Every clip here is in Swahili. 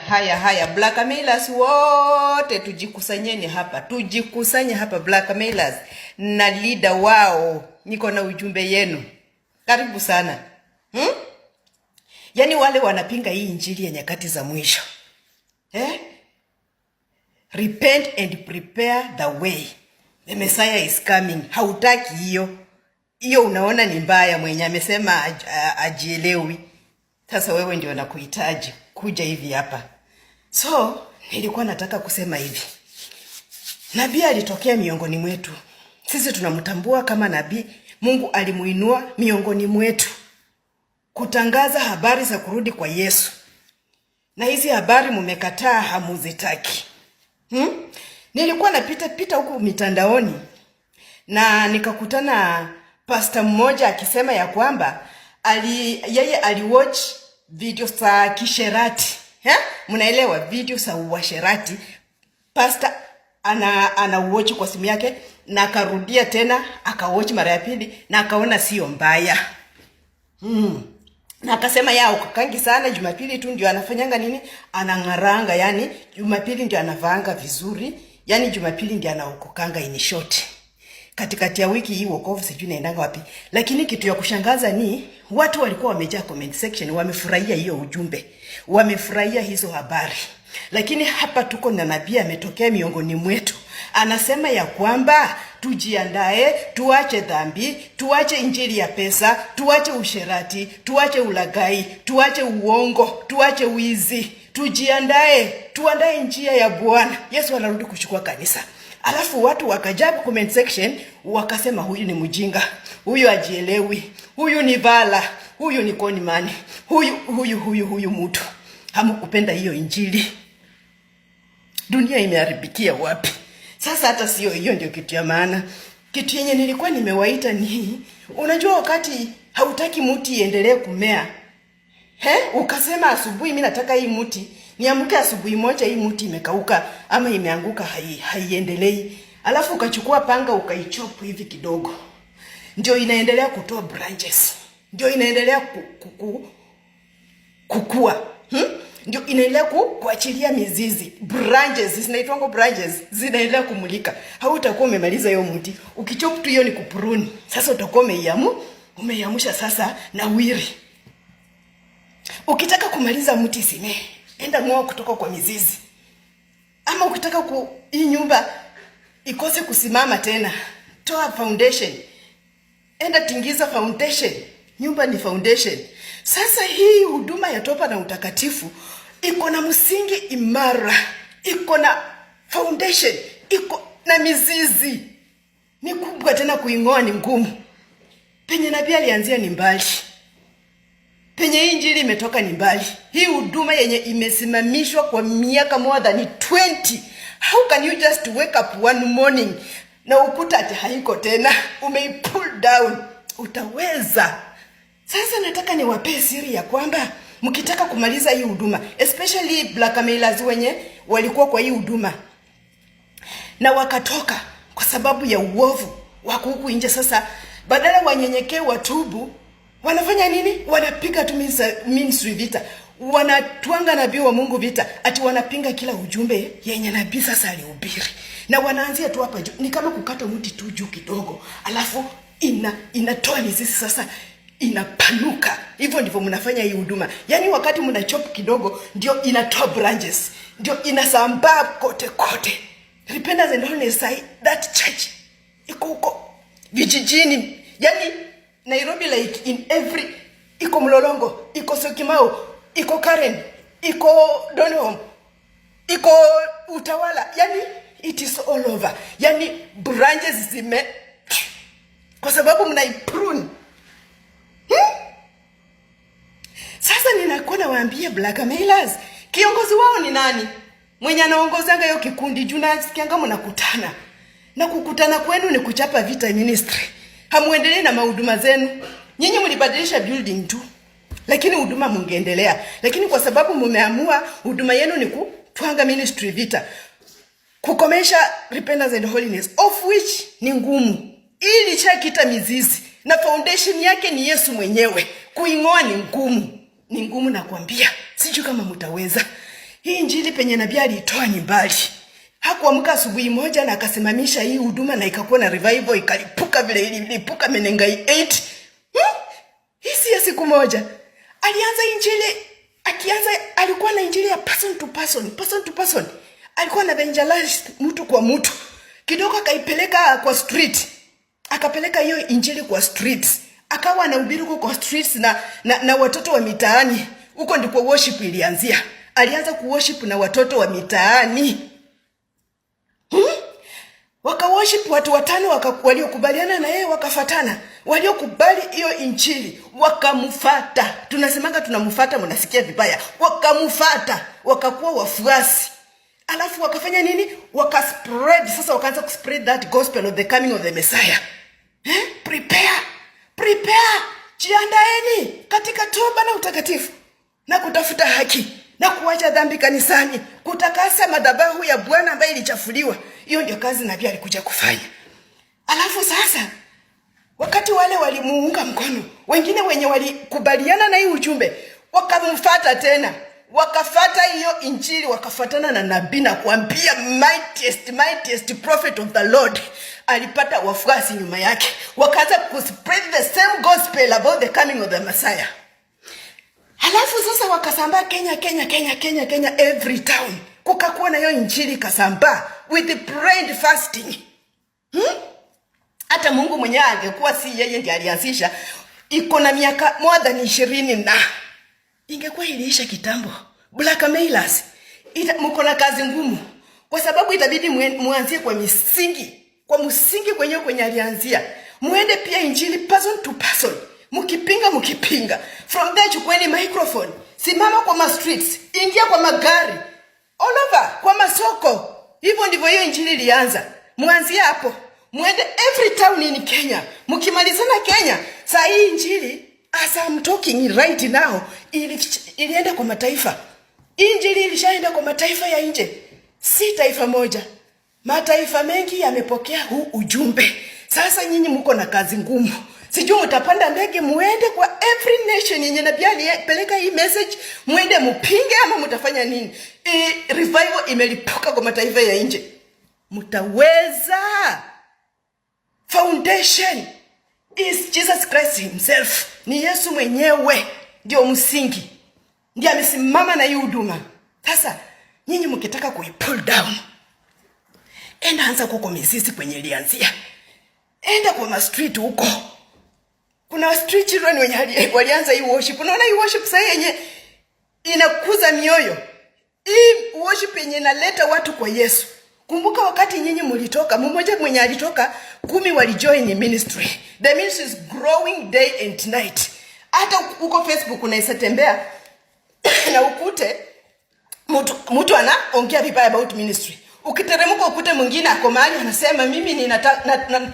Haya, haya, blackmailers wote tujikusanyeni hapa, tujikusanye hapa blackmailers na leader wao, niko na ujumbe yenu. Karibu sana, Yaani wale wanapinga hii injili ya nyakati za mwisho, eh? Repent and prepare the way. The Messiah is coming. Hautaki hiyo hiyo, unaona ni mbaya. Mwenye amesema ajielewi. Sasa wewe ndio nakuhitaji kuja hivi hapa. So nilikuwa nataka kusema hivi, nabii alitokea miongoni mwetu, sisi tunamtambua kama nabii. Mungu alimuinua miongoni mwetu kutangaza habari za kurudi kwa Yesu, na hizi habari mumekataa, hamuzitaki. Nilikuwa napita pita huku mitandaoni na nikakutana pasta mmoja akisema ya kwamba yeye aliwatch video za kisherati, eh? Mnaelewa video za uasherati. Pasta ana watch kwa simu yake na akarudia tena akawatch mara ya pili na akaona sio mbaya. Na akasema yeye haokokangi sana, Jumapili tu ndio anafanyanga nini, anang'aranga, yani Jumapili ndio anavaanga vizuri, yani Jumapili ndio anaokokanga in short. Katikati ya wiki hii wokovu sijui naendanga wapi. Lakini kitu ya kushangaza ni watu walikuwa wamejaa comment section, wamefurahia hiyo ujumbe, wamefurahia hizo habari. Lakini hapa tuko na nabii ametokea miongoni mwetu, anasema ya kwamba tujiandae, tuache dhambi, tuache injili ya pesa, tuache usherati, tuache ulaghai, tuache uongo, tuache wizi, tujiandae, tuandae njia ya Bwana. Yesu anarudi kuchukua kanisa. Alafu watu wakajaa comment section wakasema, huyu ni mjinga, huyu ajielewi, huyu ni vala, huyu ni conman, huyu huyu huyu huyu mtu. Hamkupenda hiyo injili. Dunia imeharibikia wapi? Sasa hata sio hiyo ndio kitu ya maana. Kitu yenye nilikuwa nimewaita ni, unajua wakati hautaki mti iendelee kumea, he, ukasema asubuhi mimi nataka hii mti niamke asubuhi moja hii mti imekauka ama imeanguka, haiendelei, alafu ukachukua panga ukaichop hivi kidogo, ndio inaendelea kutoa branches, ndio inaendelea kukua, Ndio inaendelea kuachilia mizizi, branches zinaitwanga branches, zinaendelea kumulika. Hautakuwa umemaliza hiyo mti. Ukichop tu hiyo ni kuprune. Sasa utakuwa umeiamusha sasa na wiri. Ukitaka kumaliza mti sime, enda ng'oa kutoka kwa mizizi. Ama ukitaka hii nyumba ikose kusimama tena, toa foundation, enda tingiza foundation. Nyumba ni foundation. Sasa hii huduma ya toba na utakatifu iko na msingi imara, iko na foundation, iko na mizizi ni kubwa, tena kuing'oa ni ngumu. Penye nabii alianzia ni mbali, penye injili imetoka ni mbali. Hii huduma yenye imesimamishwa kwa miaka more than 20, how can you just wake up one morning na ukuta ati haiko tena, umeipull down? Utaweza? Sasa nataka niwapee siri ya kwamba mkitaka kumaliza hii huduma, especially blackmailers wenye walikuwa kwa hii huduma na wakatoka kwa sababu ya uovu wako huku nje. Sasa badala wanyenyekee watubu, wanafanya nini? Wanapiga tu ministry vita, wanatwanga nabii wa Mungu vita, ati wanapinga kila ujumbe yenye nabii sasa alihubiri, na wanaanzia tu hapa juu. Ni kama kukata mti tu juu kidogo, alafu inatoa mizizi sasa inapanuka. Hivyo ndivyo mnafanya hii huduma. Yaani wakati mna chop kidogo, ndio inatoa branches, ndio inasambaa kote kote. Repentance and Holiness sai, that church iko huko vijijini, yaani Nairobi, like in every, iko Mlolongo, iko Syokimau, iko Karen, iko Donholm, iko Utawala, yani it is all over. Yani branches zime, kwa sababu mnaiprune. Sasa ninakuwa nawaambia blackmailers, kiongozi wao ni nani? Mwenye anaongozanga hiyo kikundi, juu nasikianga mnakutana. Na kukutana kwenu ni kuchapa vita ministry. Hamuendelee na mahuduma zenu. Nyinyi mlibadilisha building tu, lakini huduma mungeendelea. Lakini kwa sababu mumeamua huduma yenu ni kutwanga ministry vita, kukomesha repentance and holiness, of which ni ngumu. Ili chakita mizizi na foundation yake ni Yesu mwenyewe, kuing'oa ni ngumu, ni ngumu nakwambia. Sijui kama mtaweza. Hii injili penye nabii aliitoa ni mbali. Hakuamka asubuhi moja na akasimamisha hii huduma na ikakuwa na revival ikalipuka vile ililipuka Menengai 8. Hii si ya siku moja. Alianza injili, akianza alikuwa na injili ya person to person, person to person. Alikuwa na evangelize mtu kwa mtu. Kidogo akaipeleka kwa street. Akapeleka hiyo injili kwa streets. Akawa anahubiri huko kwa streets na watoto wa mitaani. Huko ndiko worship ilianzia. Alianza kuworship na watoto wa mitaani. Wakaworship watu watano waliokubaliana na yeye wakafatana. Waliokubali hiyo injili wakamfata. Tunasemanga tunamfata, mnasikia vibaya. Wakamfata, wakakuwa wafuasi. Alafu wakafanya nini? Wakaspread. Sasa wakaanza kuspread that gospel of the coming of the Messiah. Eh? Prepare. Prepare. Jiandaeni katika toba na utakatifu na kutafuta haki na kuacha dhambi kanisani, kutakasa madhabahu ya Bwana ambayo ilichafuliwa. Hiyo ndio kazi nabii alikuja kufanya. Alafu sasa wakati wale walimuunga mkono, wengine wenye walikubaliana na hii ujumbe wakamfuata tena, wakafata hiyo injili, wakafatana na nabii na kuambia mightiest, mightiest prophet of the Lord alipata wafuasi nyuma yake, wakaanza kuspread the same gospel about the coming of the Messiah. Halafu sasa wakasambaa Kenya, Kenya, Kenya, Kenya, Kenya, every town kukakuwa na hiyo injili ikasambaa with the prayer and fasting. Hata Mungu mwenyewe angekuwa si yeye ndiye alianzisha, iko na miaka more than 20 na ingekuwa iliisha kitambo. Blackmailers, mko na kazi ngumu, kwa sababu itabidi muanzie kwa misingi, kwa msingi kwenyewe kwenye alianzia, muende pia injili person to person, mkipinga mkipinga, from there chukueni microphone, simama kwa ma streets, ingia kwa magari, all over, kwa masoko. Hivyo ndivyo hiyo injili ilianza. Mwanzie hapo, mwende every town in Kenya. Mkimalizana Kenya, saa hii injili, as I'm talking right now, ilienda kwa mataifa. Injili ilishaenda kwa mataifa ya nje, si taifa moja. Mataifa mengi yamepokea huu ujumbe. Sasa nyinyi mko na kazi ngumu. Sijui mtapanda ndege muende kwa every nation yenye nabii alipeleka hii message, muende mupinge ama mtafanya nini? Revival imelipuka kwa mataifa ya nje. Mtaweza? Foundation is Jesus Christ himself. Ni Yesu mwenyewe ndio msingi, ndiye amesimama na hii huduma. Sasa nyinyi mkitaka kui pull down, enda anza huko mizizi kwenye ilianzia, enda kwa ma street huko. Kuna street children wenye walianza hii worship. Unaona hii worship sasa yenye inakuza mioyo, hii worship yenye inaleta watu kwa Yesu. Kumbuka wakati nyinyi mlitoka, mmoja mwenye alitoka, 10 walijoin ministry. The ministry is growing day and night. Hata huko Facebook unaweza tembea na ukute mtu anaongea vibaya about ministry. Ukiteremka ukute mwingine ako mahali anasema mimi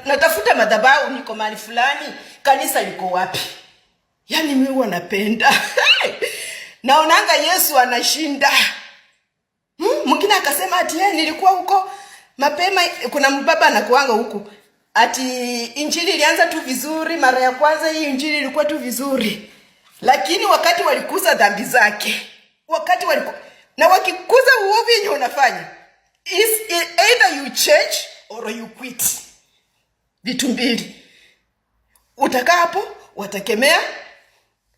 natafuta madhabahu, niko mahali fulani, kanisa liko wapi? Yaani mimi huwa napenda. Naonanga Yesu anashinda. Mwingine akasema ati yeye nilikuwa huko mapema, kuna mbaba anakuanga huku. Ati injili ilianza tu vizuri, mara ya kwanza hii injili ilikuwa tu vizuri. Lakini wakati walikuza dhambi zake, wakati na wakikuza uovu yenye unafanya, is either you change or you quit. Vitu mbili. Utakaa hapo, watakemea,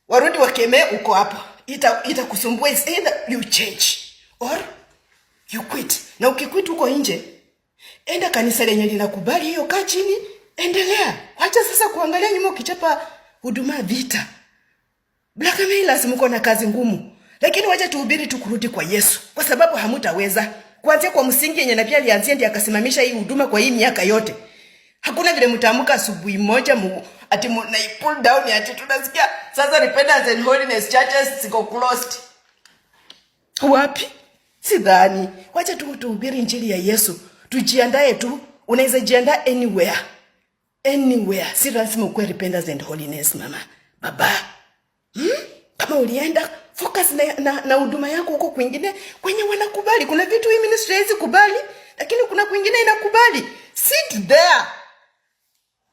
warudi wakemee, uko hapo. Itakusumbua. Is either you change or you quit. Na ukiquit huko nje, enda kanisa lenye linakubali hiyo, kaa chini, endelea. Wacha sasa kuangalia nyuma ukichapa huduma vita. Blackmailers, mko na kazi ngumu. Lakini wacha tuhubiri tu kurudi kwa Yesu, kwa sababu hamutaweza. Kuanzia kwa msingi yenye nabii alianzia ndiye akasimamisha hii huduma kwa hii miaka yote. Hakuna vile mtaamka asubuhi moja ati na pull down ati tunasikia sasa Repentance and Holiness churches ziko closed. Wapi? Sidhani. Wacha tu tuhubiri injili ya Yesu. Tujiandae tu. Unaweza jiandaa anywhere. Anywhere. Si lazima ukuwe Repentance and Holiness, mama. Baba. Kama ulienda focus na huduma yako huko kwingine kwenye wanakubali. Kuna vitu hii ministry haizi kubali, lakini kuna kwingine inakubali. Sit there.